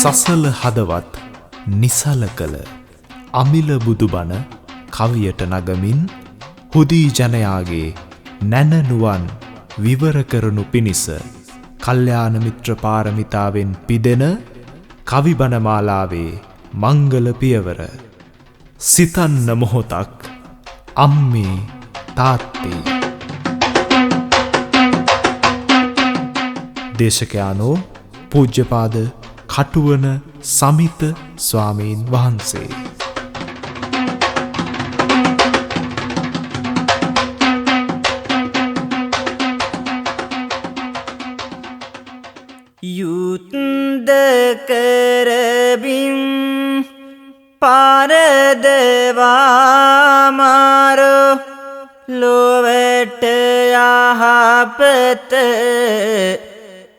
සසල හදවත් නිසල කළ අමිල බුදුබණ කවියට නගමින් හුදී ජනයාගේ නැන නුවන් විවර කරනු පිණිස කල්යාණ මිත්‍ර පාරමිතාවෙන් පිදෙන කවි බණ මාලාවේ මංගල පියවර. සිතන්න මොහොතක් අම්මේ තාත්තේ. දේශකයානෝ පූජ්‍යපාද කටුවන සමිත ස්වාමීන් වහන්සේ. යුද්ධ කරමින් පාරදවා මාරෝ ලොවට යහපත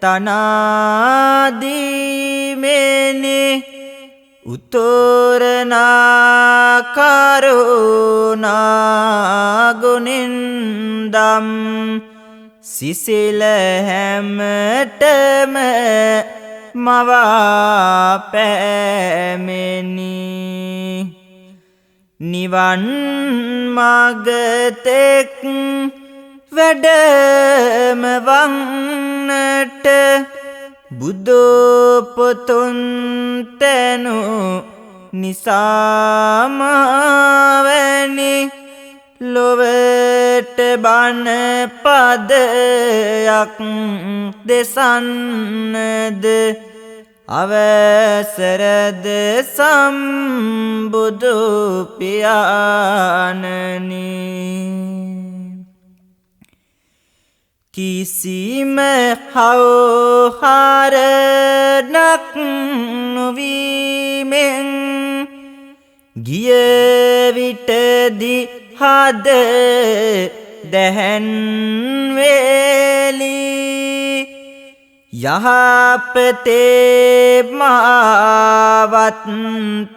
තනාදීමෙනි උතරනා කරුණා ගුණින් දම් සිසිල හැමටම මවා පැමිණි නිවන් මගතෙක් වැඩම වන්නට බුදු පොතුන් තැනු නිසාම වැනි ලොවට බණ පදයක් දෙසන්නද අවසරද සම්බුදු පියාණනි. කිසිම හවුහරණක් නොවීමෙන් ගිය විටදී හද දැහැන් වේලි යහපතේ මාවත්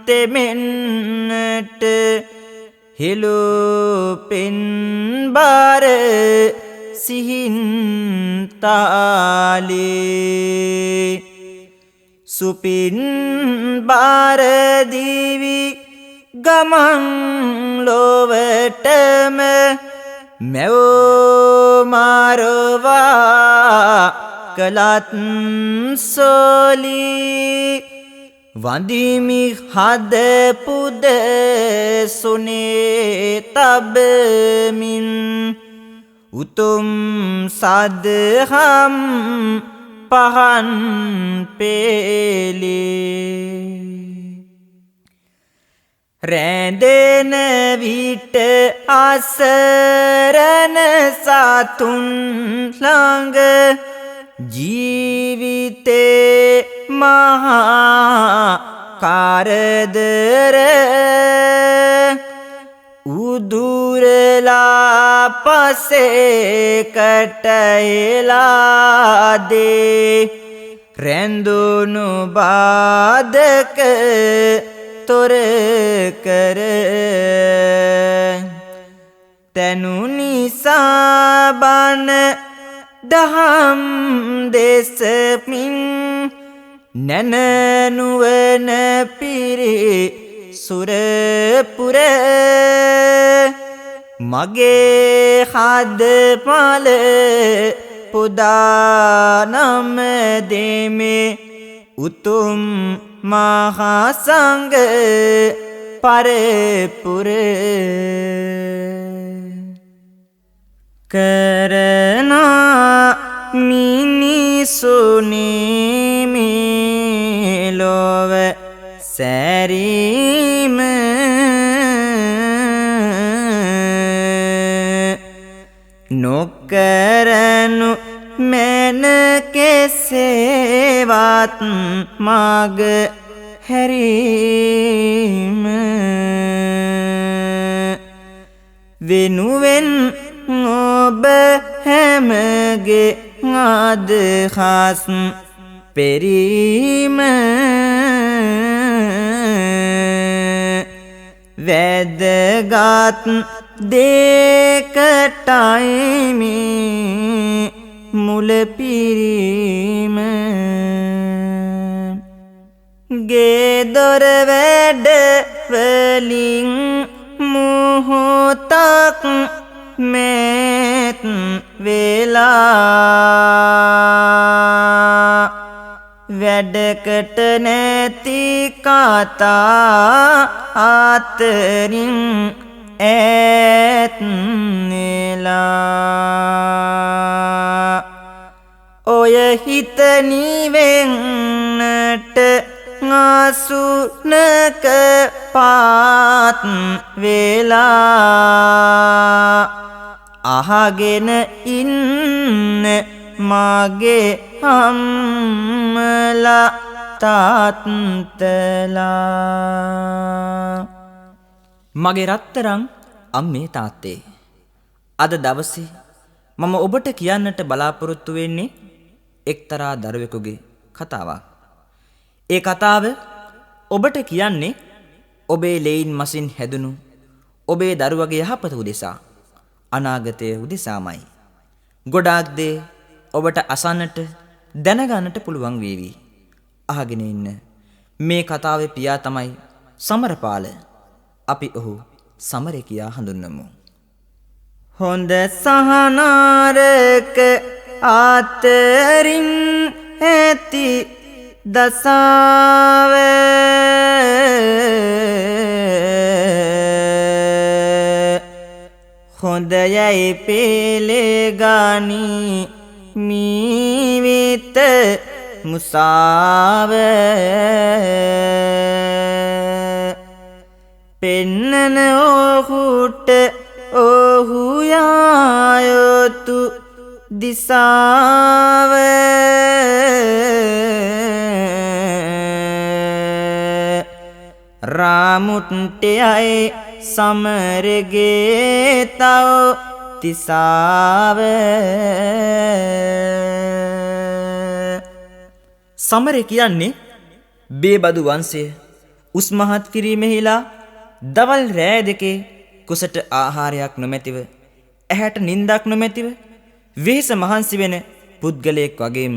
තෙමෙන්නට හෙළු පෙන්බාර සිහින් තාලේ සුපින් බාර දීවි ගමන් ලොවටම මැව් මාරවා කලත් සෝලි වඳිමි හද පුද සුනේ තබමින් උතුම් සදහම් පහන් පෙළේ රැඳෙන විට අසරණ සතුන් ළඟ ජීවිතේ මහා කරදර උදුරලා පසෙකට එලාදේ රැඳුණු බාධක තොර කර තැනු නිසා බණ දහම් දෙසමින් නැන නුවණ පිරි සුරපුර මගේ හද පල පුදා නම දෙමේ උතුම් මහා සංඝ පරපුර කරනා මිනිසුනි මේ ලොව සැරීම නොකරනු මැන කෙසේවත් මග හැරීම වෙනුවෙන් ඔබ හැමගේ අදහස් පෙරීම වැදගත් දෙකටයි මේ මුල පිරීම. ගේ දොර වැඩ වලින් මොහොතක් මෑත් වෙලා වැඩකට නැති කතා අතරින් ඈත් වෙලා ඔය හිත නිවෙන්නට අසුනක පාත් වෙලා අහගෙන ඉන්න මාගේ අම්මලා තාත්තලා. මගේ රත්තරන් අම්මේ තාත්තේ, අද දවසේ මම ඔබට කියන්නට බලාපොරොත්තු වෙන්නේ එක්තරා දරුවෙකුගේ කතාවක්. ඒ කතාව ඔබට කියන්නේ ඔබේ ලෙයින් මසින් හැදුණු ඔබේ දරුවගේ යහපත උදෙසා, අනාගතය උදෙසාමයි. ගොඩාක් දේ ඔබට අසන්නට දැනගන්නට පුළුවන් වේවි. අහගෙන ඉන්න. මේ කතාවේ පියා තමයි සමරපාල. අපි ඔහු සමරේ කියා හඳුන්වමු. හොඳ සහනාරක අතරින් ඇති දසාව හොඳ යයි පෙළගනි මීවිත මුසාව පෙන්නන ඔහුට ඔහු යායුතු දිසාව රාමුට්ටයයි සමරගේ තව තිසාව. සමරේ කියන්නේ බේබදු වංශය උස්මහත් කිරීමෙහිලා දවල් රෑ දෙකේ කුසට ආහාරයක් නොමැතිව, ඇහැට නින්දක් නොමැතිව වෙහෙස මහන්සි වෙන පුද්ගලයෙක් වගේම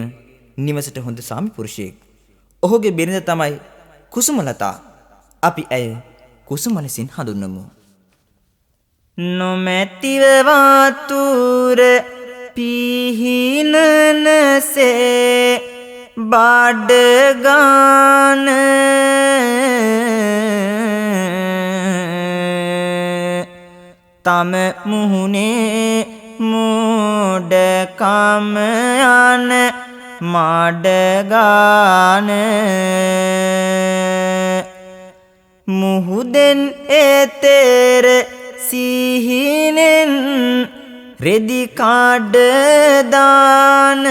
නිවසට හොඳ සාමි පුරුෂයෙක්. ඔහුගේ බිරිඳ තමයි කුසුමලතා. අපි ඇය කුසුම ලෙසින් හඳුන්වමු. නොමැතිව වතුර පිහිනනසේ බාඩ ගාන තම මුහුණේ මෝඩකම යන මාඩ ගාන මුහුදෙන් එතෙර සිහිනෙන් රෙදි කාඩ දාන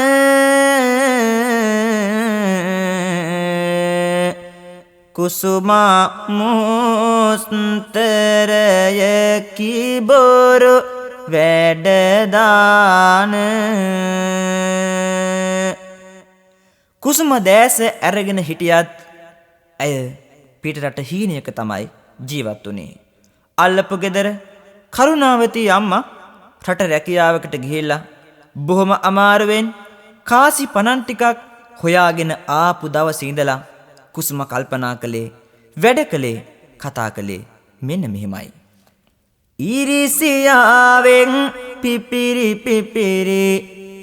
කුසුමා මුස්තරය කිබොරු වැඩ දාන. කුසුම දැස අරගෙන හිටියත් ඇය පිටරට හීනයක තමයි ජීවත් වුනේ. අල්ලපු ගෙදර කරුණාවති අම්මා රට රැකියාවකට ගිහිල්ලා බොහොම අමාරුවෙන් කාසි පනන් ටිකක් හොයාගෙන ආපු දවසේ ඉඳලා කුසුම කල්පනා කළේ, වැඩ කළේ, කතා කළේ මෙන්න මෙහෙමයි. ඊරිසියාවෙන් පිපිරි පිපිරි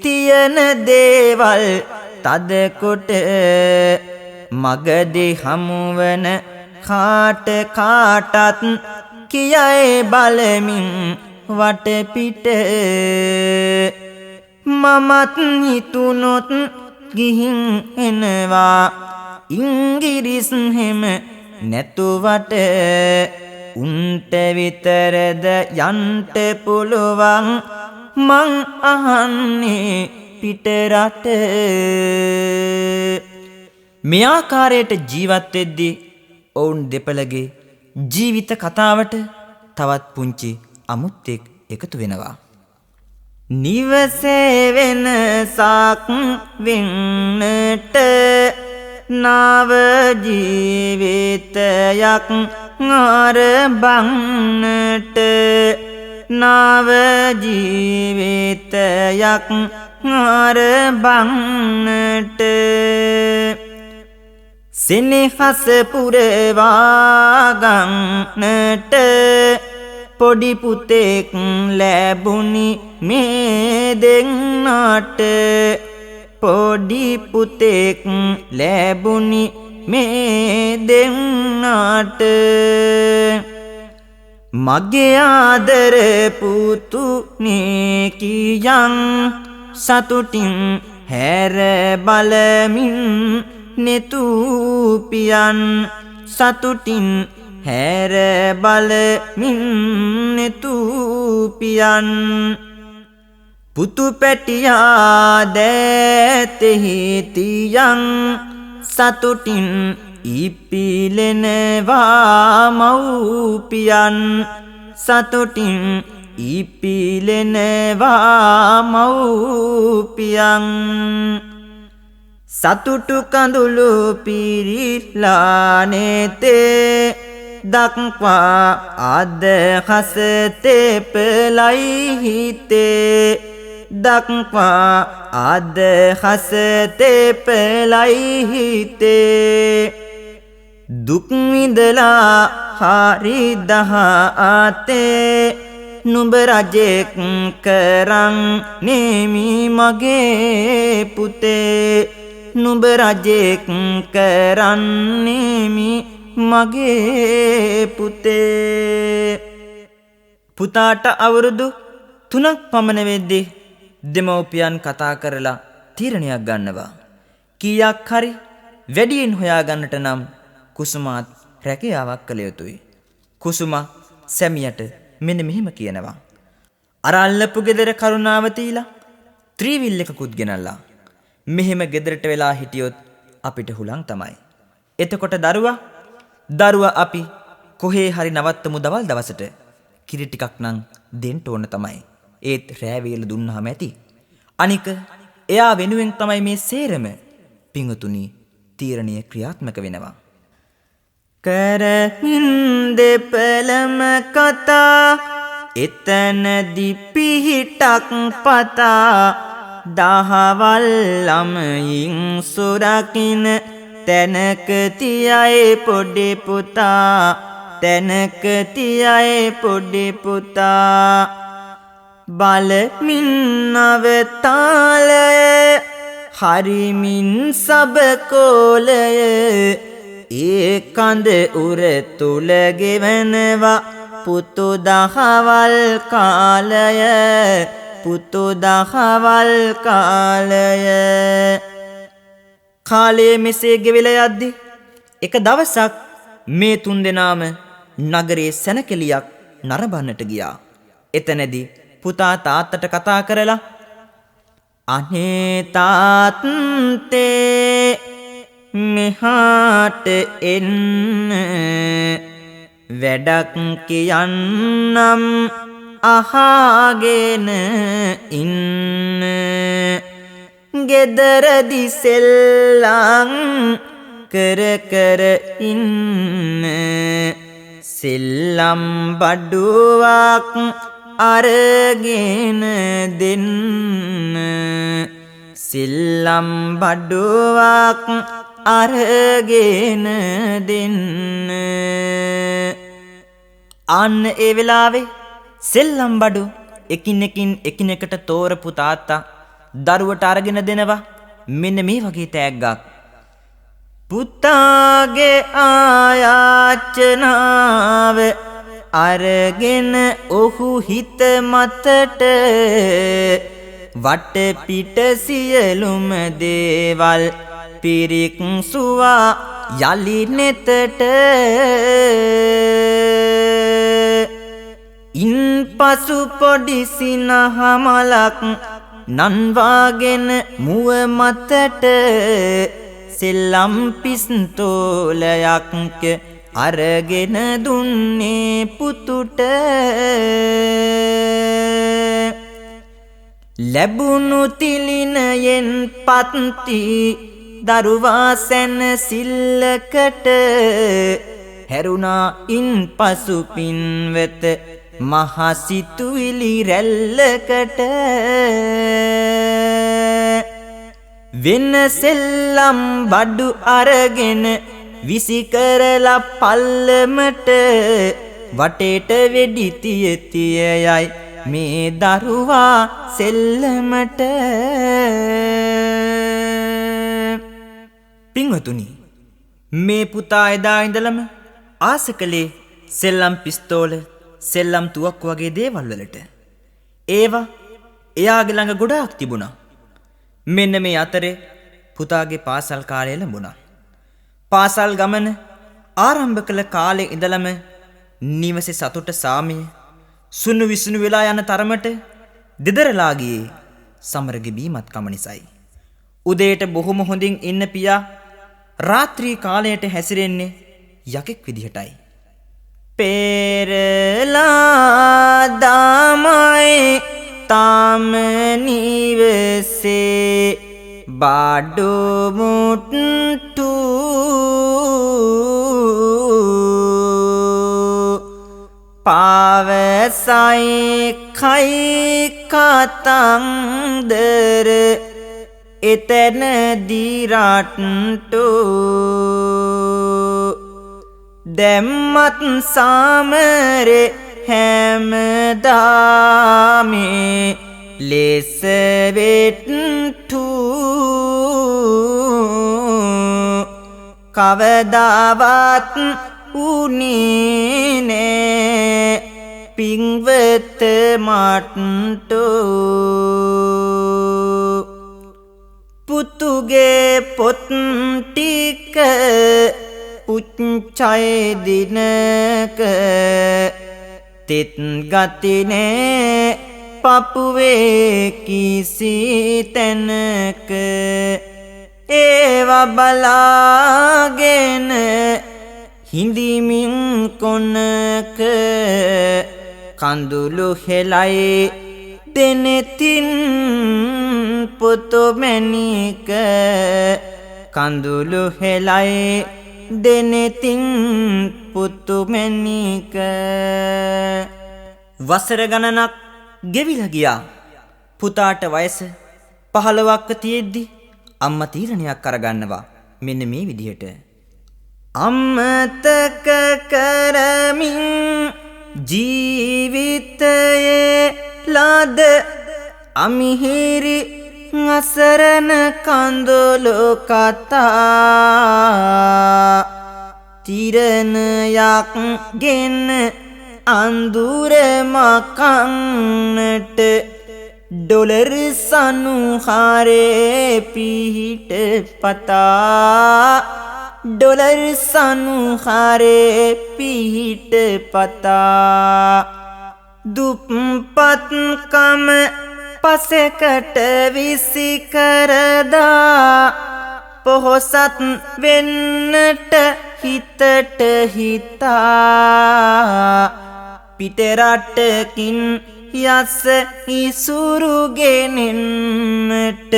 තියන දේවල් තද කොට මගදී හමුවන කාට කාටත් කියයි බලමින් වටපිට මමත් හිතුනොත් ගිහින් එනවා ඉංගිරිස් හැම නැතුවට උන්ට විතරද යන්ට පුළුවන් මං අහන්නේ පිට රට. මේ ආකාරයට ජීවත් වෙද්දී ඔවුන් දෙපළගේ ජීවිත කතාවට තවත් පුංචි අමුත්තෙක් එකතු වෙනවා. නිවසේ වෙනසක් වෙන්නට නව ජීවිතයක් ආරඹන්නට නව ජීවිතයක් ආරඹන්නට සෙනෙහස පුරවා ගන්නට පොඩි පුතෙක් ලැබුණි මේ දෙන්නාට. පොඩි පුතෙක් ලැබුණි මේ දෙන්නාට. මගේ ආදර පුතුනේ කියන් සතුටින් හැර බලමින් නෙතුපියන්. සතුටින් හැර බලමින් නෙතුපියන්. පුතු පැටියා දෑතෙහි තියන් සතුටින් ඉපිලෙනවා මව්පියන්. සතුටින් ඉපිලෙනවා මව්පියන්. සතුටු කඳුළු පිරිලා නෙතේ දක්වා අදහස තෙපලයි හිතේ. දක්වා අදහස තෙපලයි හිතේ. දුක් විඳලා හරි දහ ආතේ නුඹ රජෙක් කරන් නෙමි මගේ පුතේ. නුඹ රජෙක් කරන් නෙමි මගේ පුතේ. පුතාට අවුරුදු 3ක් පමණ වෙද්දී දෙමව්පියන් කතා කරලා තීරණයක් ගන්නවා. කීයක් හරි වැඩියෙන් හොයා ගන්නට නම් කුසුමාත් රැකියාවක් කළ යුතුයි. කුසුමා සැමියාට මෙන්න මෙහෙම කියනවා. අර අල්ලපු ගෙදර කරුණාව තීලා ත්‍රිවිල් එකකුත් ගෙනල්ලා. මෙහෙම ගෙදරට වෙලා හිටියොත් අපිට හුලං තමයි. එතකොට දරුවා අපි කොහේ හරි නවත්තමු දවල් දවසට. කිරි ටිකක් නම් දෙන්න ඕන තමයි. ඒත් රෑ වේල දුන්නාම ඇති. අනික එයා වෙනුවෙන් තමයි මේ සේරම පිංතුනි තීරණය ක්‍රියාත්මක වෙනවා. කරමින් දෙපළම කතා එතනදි පිහිටක් පතා දහවල් ළමයින් සුරකින තැනක තියයි පොඩි පුතා. තැනක තියයි පොඩි පුතා. බලමින් නවතාලය හරිමින් සබකෝලය ඒ කඳ උර තුල ගෙවනවා පුතු දහවල් කාලය. පුතු දහවල් කාලය. කාලයේ මෙසේ ගෙවිලා යද්දී එක දවසක් මේ තුන් දෙනාම නගරයේ සැනකෙලියක් නරඹන්නට ගියා. එතනදී පුතා තාත්තට කතා කරලා අනේ තාත්තේ මෙහාට එන්න වැඩක් කියන්නම් අහගෙන ඉන්න. ගෙදරදි සෙල්ලම් කර කර ඉන්න සෙල්ලම් බඩුවක් අරගෙන දෙන්න. සෙල්ලම් බඩුවක් අරගෙන දෙන්න. අන්න ඒ වෙලාවේ සෙල්ලම් බඩු එකිනෙකින් එකිනෙකට තෝරපු තාත්තා දරුවට අරගෙන දෙනවා මෙන්න මේ වගේ තෑග්ගක්. පුතාගේ ආයාචනාව අරගෙන ඔහු හිත මතට වට පිට සියලුම දේවල් පිරික්සුවා යලි නෙතට. ඉන්පසු පොඩි සිනහ මලක් නන්වාගෙන මුව මතට සෙල්ලම් පිස්තෝලයක් අරගෙන දුන්නේ පුතුට. ලැබුණු තිලිනයෙන් පත්ති දරුවා සැනසිල්ලකට හැරුණා ඉන්පසු පින්වත මහ සිතුවිලි රැල්ලකට. වෙන සෙල්ලම් බඩු අරගෙන විසි කරලා පල්ලමට වටේට වෙඩි තිය තියයයි මේ දරුවා සෙල්ලමට. පින්වතුනි, මේ පුතා එදා ඉඳලම ආස කළේ සෙල්ලම් පිස්තෝල, සෙල්ලම් තුවක්කු වගේ දේවල් වලට. ඒවා එයාගේ ළඟ ගොඩාක් තිබුණා. මෙන්න මේ අතරේ පුතාගේ පාසල් කාලය ලැබුණා. පාසල් ගමන ආරම්භ කළ කාලේ ඉඳලම නිවසේ සතුට සාමය සුණු විසුණු වෙලා යන තරමට දෙදරලා ගියේ සමරගේ බීමත්කම නිසායි. උදේට බොහොම හොඳින් ඉන්න පියා රාත්‍රී කාලයට හැසිරෙන්නේ යකෙක් විදිහටයි. පෙරලා දාමයි තාම නිවසේ බාඩු මුට්ටු පාවසයි කයි කතන්දර එතනදී රට්ටු දැම්මත් සාමරේ හැමදාමේ ලෙස වෙට්ටු කවදාවත් උනේ නෑ පින්වත මට්ටු. පුතුගේ පොත් ටික පුච්චයි දිනක තෙත් ගතිනේ පපුවේ කිසි තැනක ඒවා බලාගෙන හිඳිමින් කොනක කඳුළු හෙලයි දෙනෙතින් පොතු මැණික කඳුළු හෙලයි දෙනෙතින් පුතු මැණික. වසර ගණනක් ගෙවිලා ගියා. පුතාට වයස 15ක්ව තියෙද්දි අම්මා තීරණයක් අරගන්නවා මෙන්න මේ විදිහට. අමතක කරමින් ජීවිතයේ ලද අමිහිරි අසරණ කඳුළු කතා තීරණයක් ගෙන අඳුර මකන්නට ඩොලර් සනුහාරේ පිහිට පතා ඩොලර් සනුහාරේ පිහිට පතා දුප්පත්කම පසෙකට විසි කරදා පොහොසත් වෙන්නට හිතට හිතා පිටරටකින් යස ඉසුරු ගෙනෙන්නට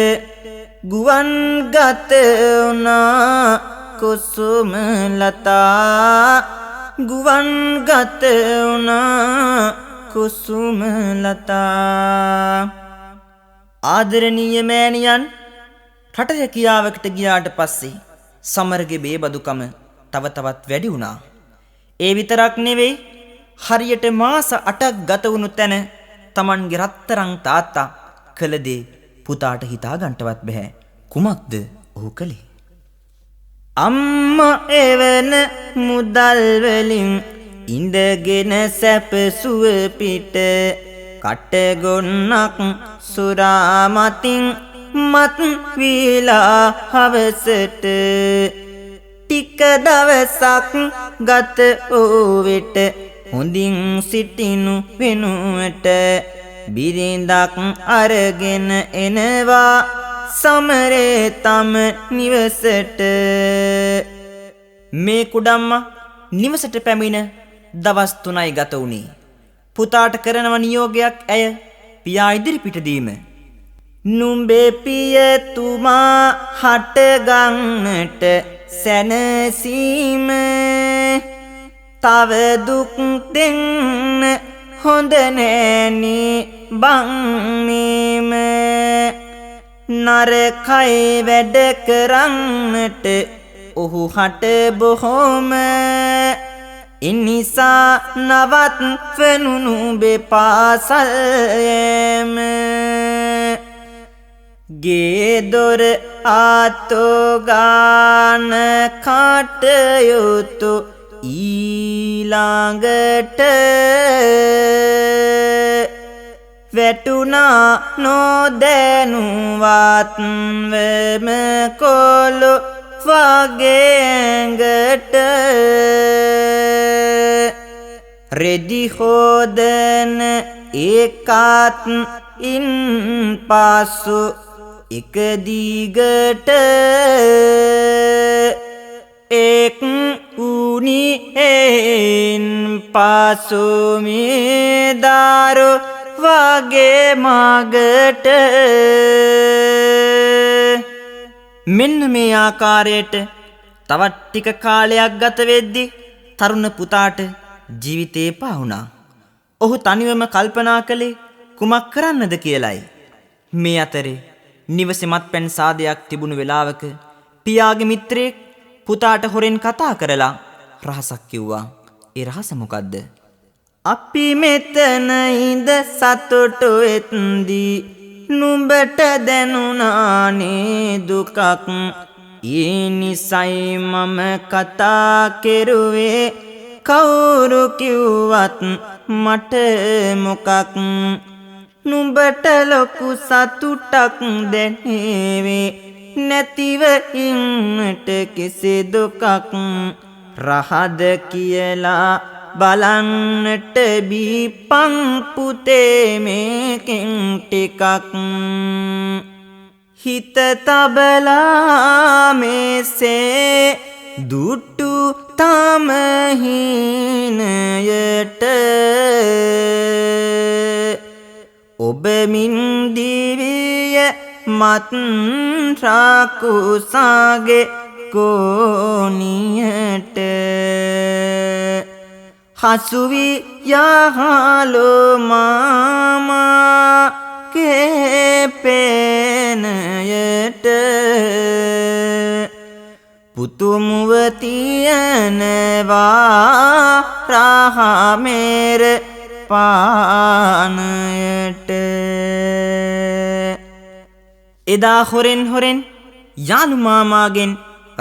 ගුවන් ගත වුණා කුසුම ලතා ගුවන් ගත වුණා කුසුම ලතා. ආදරණීය මෑණියන්, රට රැකියාවකට ගියාට පස්සේ සමරගේ බේබදුකම තව තවත් වැඩි වුණා. ඒ විතරක් නෙවෙයි, හරියට මාස 8ක් ගත වුණු තැන Tamanගේ රත්තරන් තාත්තා කළ දේ පුතාට හිතා ගන්නටවත් බැහැ. කුමක්ද ඔහු කළේ? අම්මා එවන මුදල් වලින් ඉඳගෙන සැපසුව පිට කටගොන්නක් සුරා මතින් මත් වීලා හවසට ටික දවසක් ගත වූ විට හොඳින් සිටිනු වෙනුවට බිරිඳක් අරගෙන එනවා සමරේ තම නිවසට. මේ කුඩම්මා නිවසට පැමිණ දවස් 3යි ගත වුණේ. පුතාට කරනව නියෝගයක් ඇය පියා ඉදිරිපිට දීම. නුඹේ පියතුමා හටගන්නට සැනසීම තව දුක් දෙන්න හොඳ නෑනේ බං මේම. නරකයි වැඩ කරන්නට ඔහු හට බොහොම. එනිසා නවත්වනු නුඹේ පාසල් යෑම. ගේ දොර ආතෝ ගාන කටයුතු ඊළඟට වැටුණා නොදැනුවත්වම කොළු වගේ ඇඟට. රෙදි හොදන ඒකත් ඉන් පසු එක දිගට එක් උනි එන් පසු මේ දාරු වගේ මගට. මෙන්න මේ ආකාරයට තවත් ටික කාලයක් ගත වෙද්දී තරුණ පුතාට ජීවිතේ එපා වුණා. ඔහු තනිවම කල්පනා කළේ කුමක් කරන්නද කියලයි. මේ අතරේ නිවසේ මත්පැන් සාදයක් තිබුණු වෙලාවක පියාගේ මිත්‍රයෙක් පුතාට හොරෙන් කතා කරලා රහසක් කිව්වා. ඒ රහස මොකද්ද? අපි මෙතන ඉඳ සතුටු වෙද්දී නුඹට දැනුණානේ දුකක්. ඒ නිසයි මම කතා කෙරුවේ කවුරු කිව්වත් මට මොකක්. නුඹට ලොකු සතුටක් දැනේවේ නැතිව ඉන්නට කිසි දුකක්. රහද කියලා බලන්නට බීපං පුතේ මේකෙන් ටිකක්. හිත තබලා මේසේ දුටු තම හීනයට ඔබ මින් දිවිය මත් රාකුසාගේ කෝණියට. හසුවි යහලෝ මාමා ගේ පේනයට පුතුමුව තියනවා රාහමේර පානයට. එදා හොරෙන් හොරෙන් යාළු මාමාගෙන්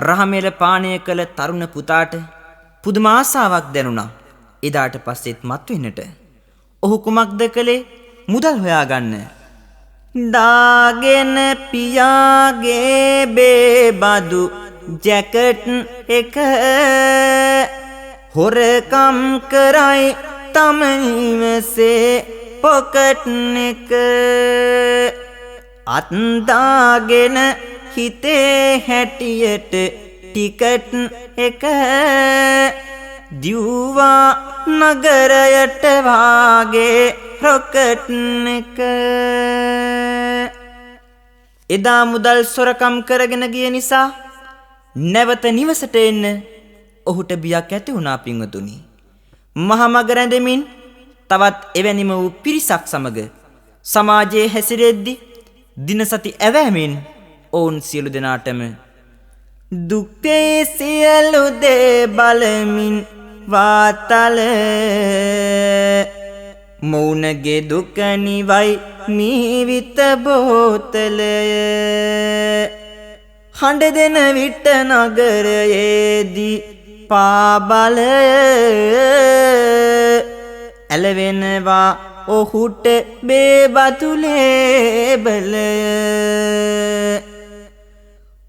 රහමෙල පානය කළ තරුණ පුතාට පුදුම ආසාවක් දැනුණා. එදාට පස්සෙත් මත් වෙන්නට. ඔහු කුමක්ද කළේ? මුදල් හොයාගන්න. දාගෙන පියාගේ බේබදු ජැකට් එක හොරකම් කරයි තම නිවසේ පොකට් එක. අත්දාගෙන හිතේ හැටියට ටිකට් එක දිව්වා නගරයට වාගේ රොකට් එක. එදා මුදල් සොරකම් කරගෙන ගිය නිසා නැවත නිවසට එන්න ඔහුට බියක් ඇති වුණා පින්වතුනි. මහා මග රැඳෙමින් තවත් එවැනිම වූ පිරිසක් සමග සමාජයේ හැසිරෙද්දී දිනසති ඇවෑමෙන් ඔවුන් සියලු දෙනාටම දුක්ේ සියලු දේ බලමින් වාතල මೌನගේ දුක නිවයි මීවිත බෝතලය. හඬ දෙන විට නගරයේදී පාබලය ඇලවෙනවා ඔහුට බේබතුලේ බලය.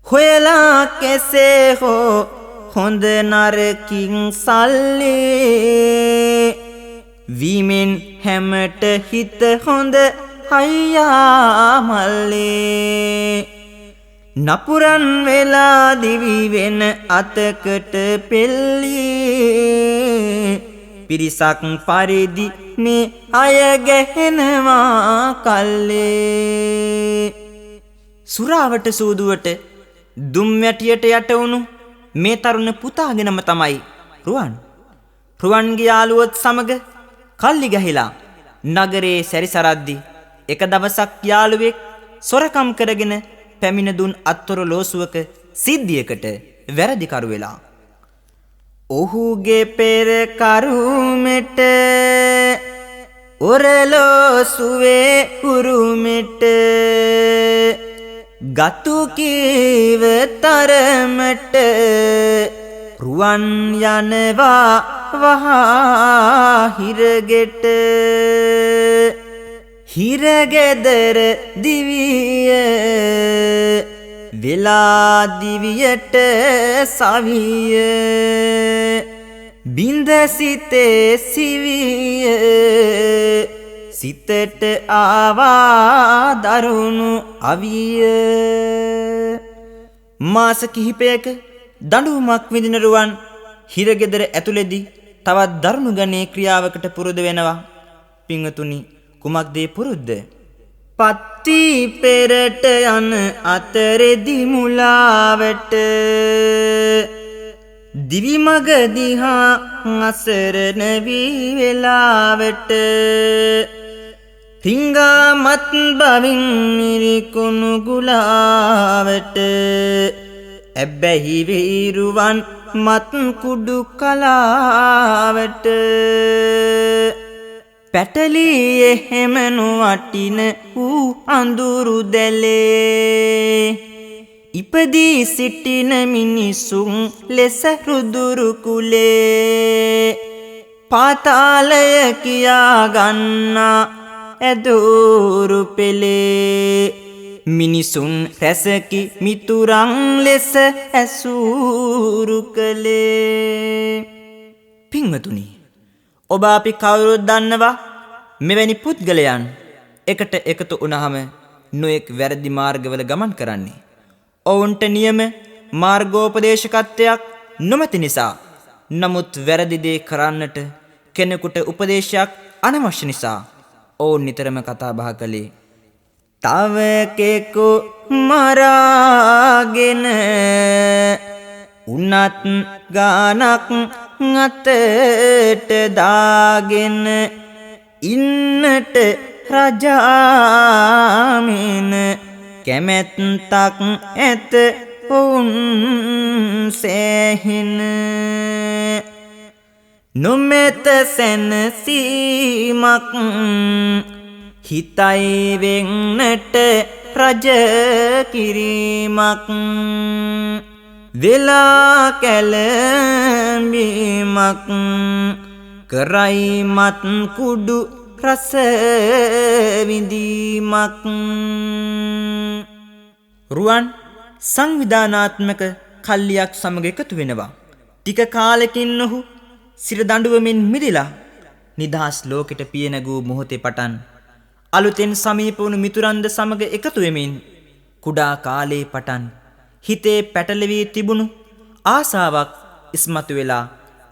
හොයලා කෙසේ හෝ හොඳ නරකින් සල්ලි වීමෙන් හැමට හිත හොඳ අයියා මල්ලේ. නපුරන් වෙලා දිවි වෙන අතකට පෙල්ලි පිරිසක් පරිදි මේ අය ගැහෙනවා කල්ලේ. සුරාවට සූදුවට දුම් වැටියට යට වුණු මේ තරුණ පුතාගේ නම තමයි රුවන්. රුවන්ගේ යාළුවොත් සමග කල්ලි ගැහිලා නගරේ සැරිසරද්දි එක දවසක් යාළුවෙක් සොරකම් කරගෙන පැමිණ දුන් අත්ොරලෝසුවක සිද්ධියකට වැරදිකරු වෙලා. ඔහුගේ පෙර කරුමෙට ඔරලෝසුවේ උරුමෙට ගතු කීව තරමට රුවන් යනවා වහා හිරගෙට. හිරගෙදර දිවිය වෙලා දිවියට සවිය බින්ද සිතේ සිවිය සිතට ආවා දරුණු අවිය. මාස කිහිපයක දඬුවමක් විඳින රුවන් හිරගෙදර ඇතුළේදී තවත් දරුණු ගණයේ ක්‍රියාවකට පුරුදු වෙනවා. පින්වතුනි, කුමක්ද ඒ පුරුද්ද? පත්ති පෙරට යන අතරෙදි මුලාවට දිවි මග දිහා අසරණ වී වෙලාවට හිඟා මත් බවින් මිරිකුණු ගුලාවට ඇබ්බැහි වීරුවන් මත් කුඩු කලාවට පැටලී එහෙම නොවටින වූ අඳුරු දැලේ ඉපදී සිටින මිනිසුන් ලෙස රුදුරු කුලේ පාතාලය කියා ගන්නා ඇදුරු පෙළේ මිනිසුන් රැසකි මිතුරන් ලෙස ඇසුරු කළේ. පින්වතුනි, ඔබ අපි කවුරුත් දන්නවා මෙවැනි පුද්ගලයන් එකට එකතු වුණාම නොයෙක් වැරදි මාර්ගවල ගමන් කරන්නේ. ඔවුන්ට නියම මාර්ගෝපදේශකත්වයක් නොමැති නිසා, නමුත් වැරදි දේ කරන්නට කෙනෙකුට උපදේශයක් අනවශ්‍ය නිසා ඔවුන් නිතරම කතා බහ කළේ තව කෙකු මරාගෙන උනත් ගානක් අතට දාගෙන ඉන්නට රජාමින කැමැත්තක් ඇත ඔවුන් සෑහෙන. නොමැත සැනසීමක් හිතයි වෙන්නට රජ කිරීමක් වෙලා කැළඹීමක් කරයි මත් කුඩු රස විඳීමක්. රුවන් සංවිධානාත්මක කල්ලියක් සමග එකතු වෙනවා. ටික කාලෙකින් ඔහු සිර දඬුවමින් මිදිලා නිදහස් ලෝකෙට පිය නැගූ මොහොතේ පටන් අලුතෙන් සමීප වුණු මිතුරන්ද සමග එකතු වෙමින් කුඩා කාලේ පටන් හිතේ පැටලවී තිබුණු ආසාවක් ඉස්මතු වෙලා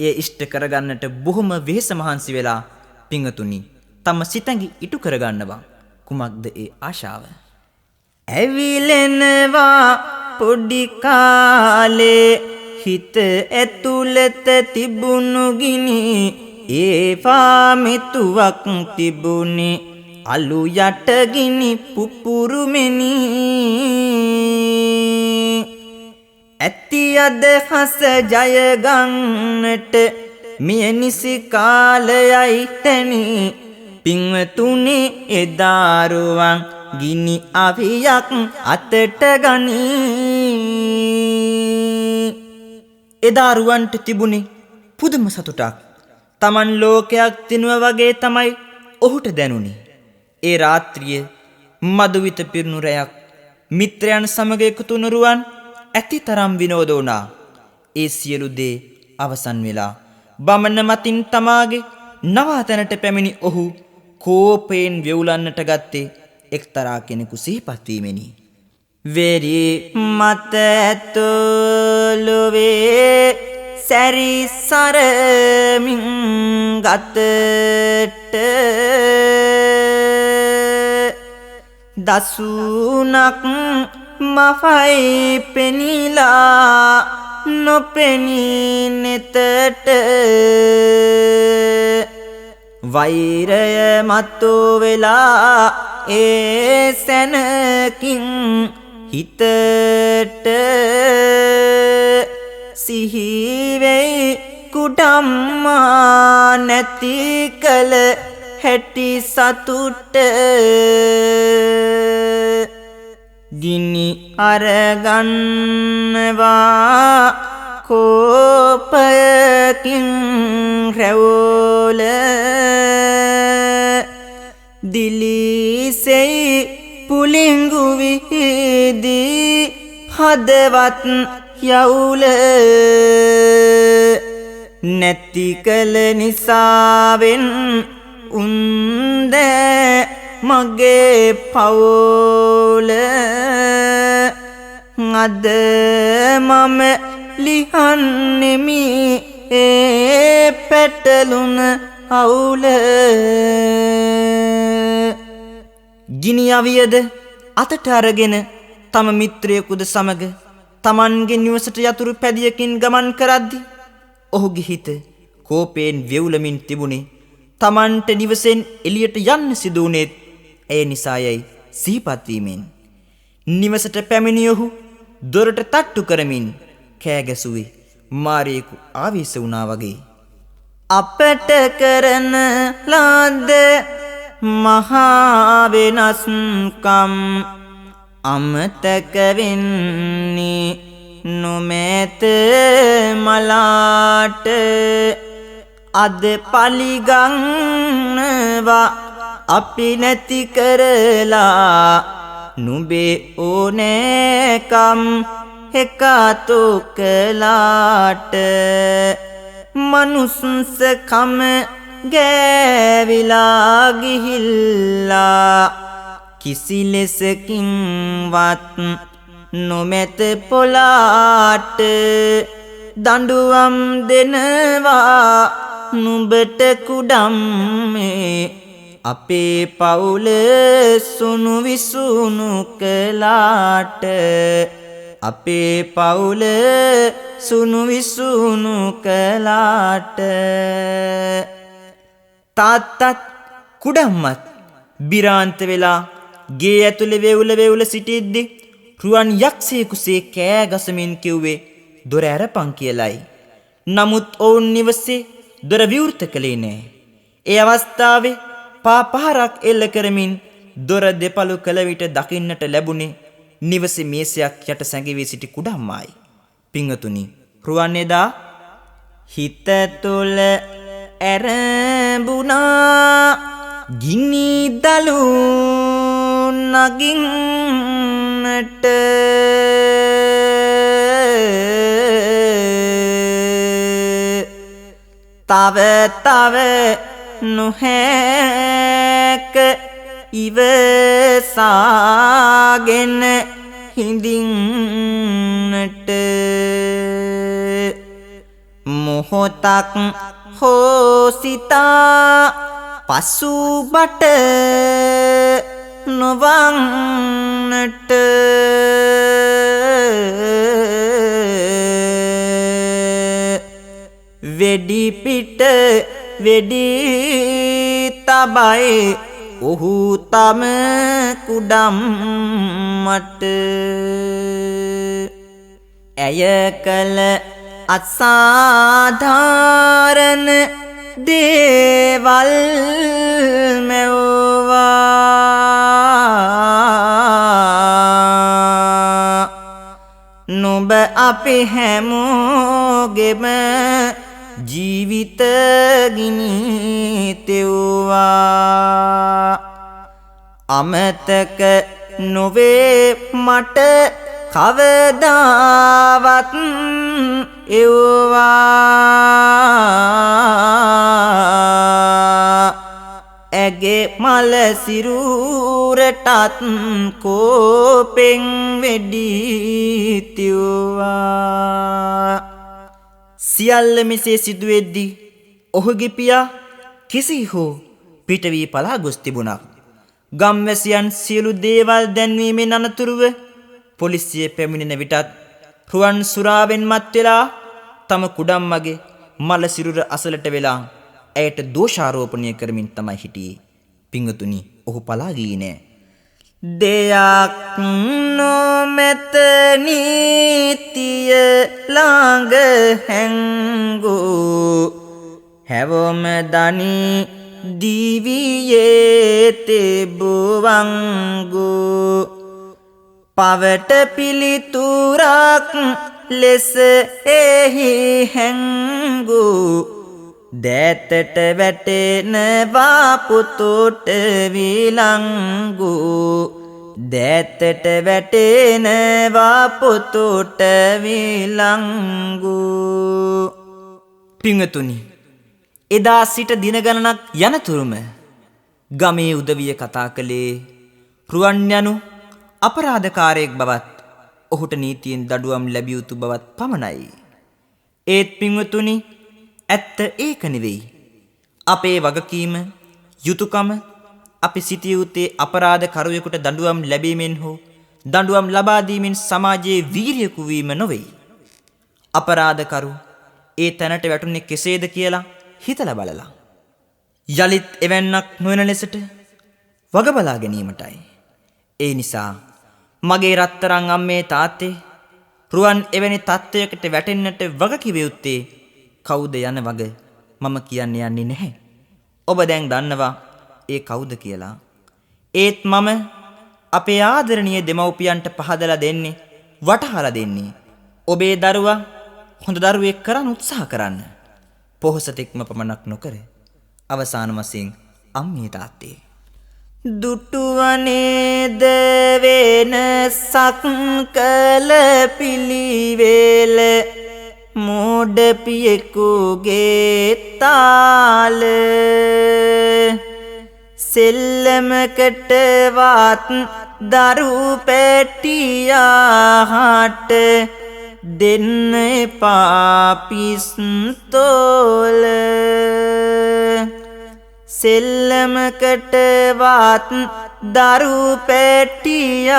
එය ඉෂ්ට කරගන්නට බොහොම වෙහෙස මහන්සි වෙලා පිංගතුනි තම සිතැඟි ඉටු කරගන්නවා. කුමක්ද ඒ ආශාව? ඇවිලෙනවා පොඩි කාලේ හිත ඇතුළත තිබුණු ගිනි ඒවා මෙතුවක් තිබුණේ අලු යට ගිනි පුපුරුමෙනි. ඇති අදහස ජය ගන්නට මිය නිසි කාලයයි තැනි. පින්වතුනි එදා රුවන් ගිනි අවියක් අතට ගනී. එදා රුවන්ට තිබුණේ පුදුම සතුටක්. Taman ලෝකයක් තිනුව වගේ තමයි ඔහුට දැනුනේ. ඒ රාත්‍රිය මදුවිත පිරුණු රැයක්. මිත්‍රයන් සමග එකතු වුණු රුවන් ඇතිතරම් විනෝද වුණා. ඒ සියලු දේ අවසන් වෙලා බමන මතින් තමාගේ නවාතැනට පැමිණි ඔහු කෝපයෙන් වෙවුලන්නට ගත්තේ එක්තරා කෙනෙකු සිහිපත් වීමෙනි. වෙරි මත ඇතුළුවේ සැරිසරමින් ගතට දසුනක් මෆයි පෙනිලා නොපෙනී නෙතට වෛරය මතු වෙලා ඒ සැනකින් හිතට සිහි වෙයි කුඩම්මා නැති කළ හැටි සතුට. ගිනි අරගන්නවා කෝපයකින් රැවුල දිලිසෙයි පුලිඟු විහිදී හදවත් යවුල නැති කළ නිසාවෙන් උන්ද මගේ පවුල. අද මම ලිහන්නෙමි ඒ පැටලුන අවුල. ගිනි අවියද අතට අරගෙන තම මිත්‍රයෙකුද සමග තමන්ගේ නිවසට යතුරු පැදියකින් ගමන් කරද්දී ඔහුගේ හිත කෝපයෙන් වෙවුලමින් තිබුණේ තමන්ට නිවසෙන් එළියට යන්න සිදු වුණේත් ඇය නිසායයි සිහිපත් වීමෙන්. නිවසට පැමිණි ඔහු දොරට තට්ටු කරමින් කෑ ගැසුවේ මාරයෙකු ආවේශ වුණා වගේ. අපට කරන ලද මහා වෙනස්කම් අමතක වෙන්නේ නොමැත මලාට. අද පලිගන්නවා අපි නැති කරලා නුඹේ ඕනෑකම් එකතු කළාට මනුස්සකම ගෑවිලා ගිහිල්ලා කිසි ලෙසකින්වත් නොමැත පොලාට. දඬුවම් දෙනවා නුඹට කුඩම්මේ අපේ පවුල සුණු විසුණු කළාට. අපේ පවුල සුණු විසුණු කළාට. තාත්තත් කුඩම්මත් බිරාන්ත වෙලා ගේ ඇතුලේ වෙවුල වෙවුල සිටිද්දි රුවන් යක්ෂයෙකුසේ කෑ ගසමින් කිව්වේ දොර ඇරපන් කියලයි. නමුත් ඔවුන් නිවසේ දොර විවෘත කළේ නෑ. ඒ අවස්ථාවේ පා පහරක් එල්ල කරමින් දොර දෙපළු කළ විට දකින්නට ලැබුණේ නිවසේ මේසයක් යට සැඟවී සිටි කුඩම්මායි. පින්වතුනි, රුවන් එදා හිත තුළ ඇරඹුණා ගිනි දලු නගින්නට. තව තව නොහැක ඉවසාගෙන හිඳින්නට. මොහොතක් හෝ සිතා පසුබට නොවන්නට. වෙඩි පිට වෙඩි තබයි ඔහු තම කුඩම්මට. ඇය කළ අසාධාරණ දේවල් මැව්වා. නුඹ අපි හැමෝගෙම ජීවිත ගිනි තෙව්වා. අමතක නොවේ මට කවදාවත් එව්වා. ඇගේ මල සිරුරටත් කෝපෙන් වෙඩි තිව්වා. සියල්ල මෙසේ සිදුවෙද්දී ඔහුගේ පියා කෙසේ හෝ පිට වී පලා ගොස් තිබුණා. ගම්වැසියන් සියලු දේවල් දැන්වීමෙන් අනතුරුව පොලිසිය පැමිණෙන විටත් රුවන් සුරාවෙන් මත් වෙලා තම කුඩම්මගේ මල සිරුර අසලට වෙලා ඇයට දෝෂාරෝපණය කරමින් තමයි හිටියේ. පිංගතුනි, ඔහු පලා ගියේ නෑ. දෙයක් නොමැත නීතිය ළඟ හැංගූ හැවොම දනි දිවියේ තිබුවංගු පවට පිළිතුරක් ලෙස එහි හැංගූ දෑතට වැටෙනවා පුතුට විලංගු දෑතට වැටෙනවා පුතුට විලංගු. පින්වතුනි, එදා සිට දින ගණනක් යනතුරුම ගමේ උදවිය කතා කළේ රුවන් යනු අපරාධකාරයෙක් බවත් ඔහුට නීතියෙන් දඩුවම් ලැබිය යුතු බවත් පමණයි. ඒත් පින්වතුනි, ඇත්ත ඒක නෙවෙයි. අපේ වගකීම, යුතුයකම අපි සිටිය යුත්තේ අපරාධකරුවෙකුට දඬුවම් ලැබීමෙන් හෝ දඬුවම් ලබා දීමෙන් සමාජයේ වීරියකු වීම නොවෙයි. අපරාධකරු ඒ තැනට වැටුනේ කෙසේද කියලා හිතලා බලලා යලිත් එවැන්නක් නොවන ලෙසට වග බලා ගැනීමටයි. ඒ නිසා මගේ රත්තරන් අම්මේ තාත්තේ, රුවන් එවැනි තත්ත්වයකට වැටෙන්නට වග කිව යුත්තේ කවුද යන වග මම කියන්න යන්නේ නැහැ. ඔබ දැන් දන්නවා ඒ කවුද කියලා. ඒත් මම අපේ ආදරණීය දෙමව්පියන්ට පහදලා දෙන්නේ, වටහලා දෙන්නේ, ඔබේ දරුවා හොඳ දරුවෙක් කරන්න උත්සාහ කරන්න. පොහොසතෙක්ම පමණක් නොකර අවසාන වශයෙන් අම්මේ තාත්තේ දුටුවනේද වෙනසක් කළ පිළිවෙල මෝඩ පියෙකුගේ තාල සෙල්ලමකට වත් දරු පැටියාට දෙන්න එපා පිස්තෝල සෙල්ලමකට වත් දරු පැටියාට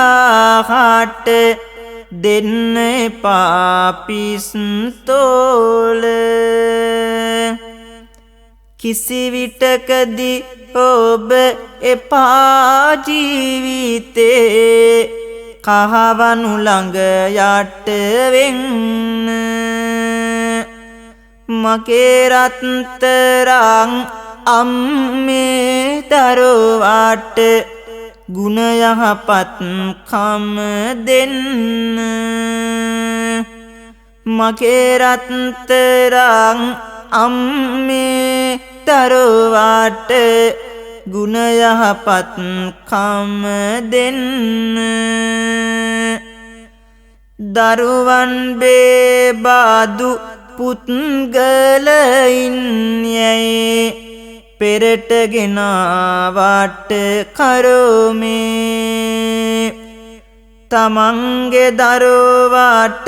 දෙන්න එපා පිස්තෝල කිසි විටකදී ඔබ එපා ජීවිතේ කහවණු ළඟ යට වෙන්න මගේ රත්තරන් අම්මේ දරුවාට ගුණ යහපත් කම දෙන්න මගේ රත්තරන් අම්මේ දරුවාට ගුණ යහපත් කම දෙන්න දරුවන් බේබදු පුත්ගලයින් යයි පෙරට ගෙනාවට කරමේ තමන්ගේ දරුවාට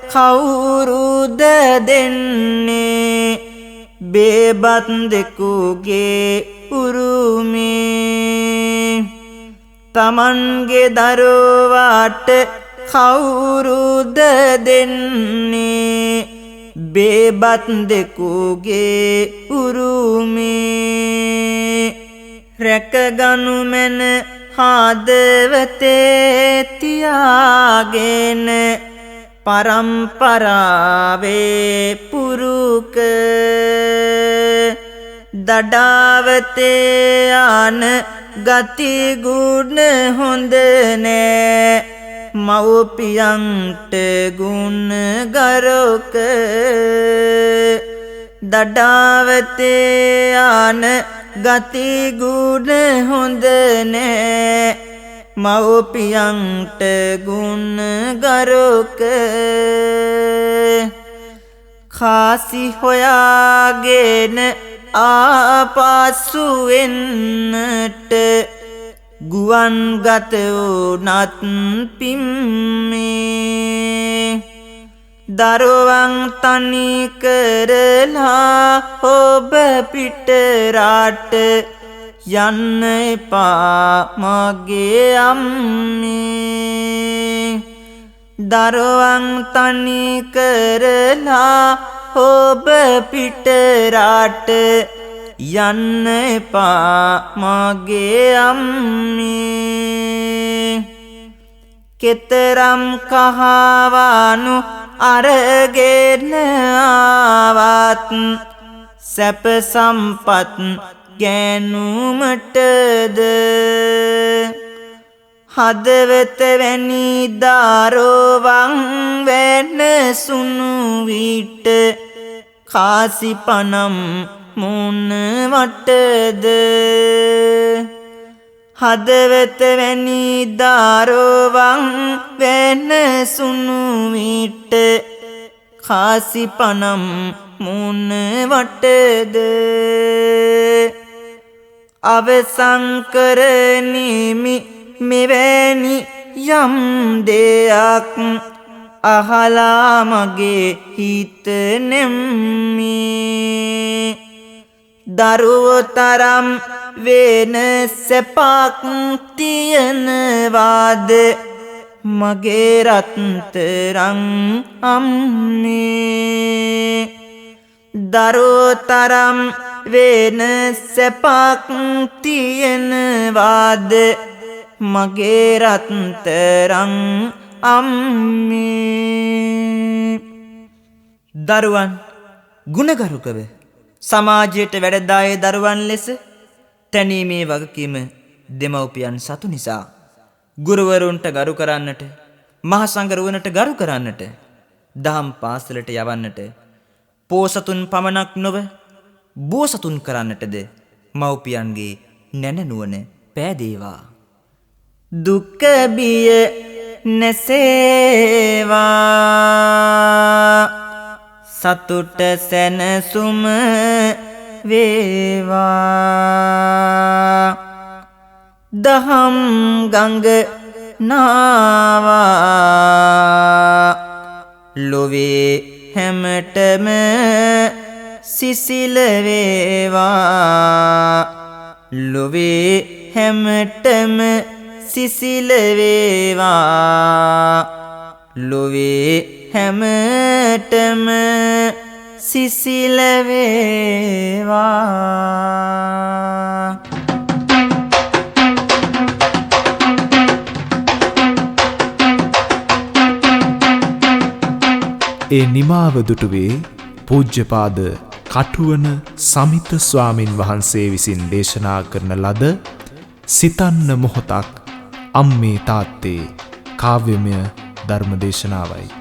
කවුරුද දෙන්නේ බේබත් දෙකුගේ උරුමේ තමන්ගේ දරුවාට කවුරුද දෙන්නේ බේබත් දෙකුගේ උරුමේ රැකගනු මැන හදවතේ තියාගෙන පරම්පරාවේ පුරුක දඩාවතේ ආන ගති ගුණ හොඳ නෑ මව්පියන්ට ගුණ ගරුක දඩාවතේ ආන ගති ගුණ හොඳ නෑ මව්පියන්ට ගුණ ගරුක කාසි හොයාගෙන ආපසු එන්නට ගුවන් ගත වුණත් පිම්මේ දරුවන් තනි කරලා ඔබ පිට රට යන්න එපා මගේ අම්මේ දරුවන් තනි කරලා ඔබ පිට රට යන්න එපා මගේ අම්මේ. කෙතරම් කහවණු අරගෙන ආවත් සැප සම්පත් ගැනුමටද? හදවත වැනි දරුවන් වෙනසුණු විට කාසි පනම් මොනවටද? හදවත වැනි දරුවන් වෙනසුණු විට කාසි පනම් මොනවටද? අවසන් කරනිමි මෙවැනි යම් දෙයක් අහලා මගේ හිත නෙම්මි. දරුවෝ තරම් වෙන සැපක් තියනවාද මගේ රත්තරන් අම්මේ? දරුවෝ තරම් වෙන සැපක් තියනවාද මගේ රත්තරන් අම්මේ? දරුවන් ගුණගරුකව සමාජයට වැඩදාය දරුවන් ලෙස තැනීමේ වගකීම දෙමව්පියන් සතු නිසා ගුරුවරුන්ට ගරු කරන්නට, මහ සංඝරුවනට ගරු කරන්නට, දහම් පාසලට යවන්නට, පෝසතුන් පමණක් නොව බෝසතුන් කරන්නටද මව්පියන්ගේ නැන නුවණ පෑදේවා. දුක බිය නැසේවා, සතුට සැනසුම වේවා. දහම් ගඟ නාවා ලොවේ හැමටම සිසිල වේවා. ලොවේ හැමටම සිසිල වේවා. ලොවේ හැමටම සිසිල වේවා. ඒ නිමාව දුටුවේ පූජ්‍යපාද කටුවන සමිත ස්වාමින් වහන්සේ විසින් දේශනා කරන ලද සිතන්න මොහොතක් අම්මේ තාත්තේ කාව්‍යමය ධර්ම දේශනාවයි.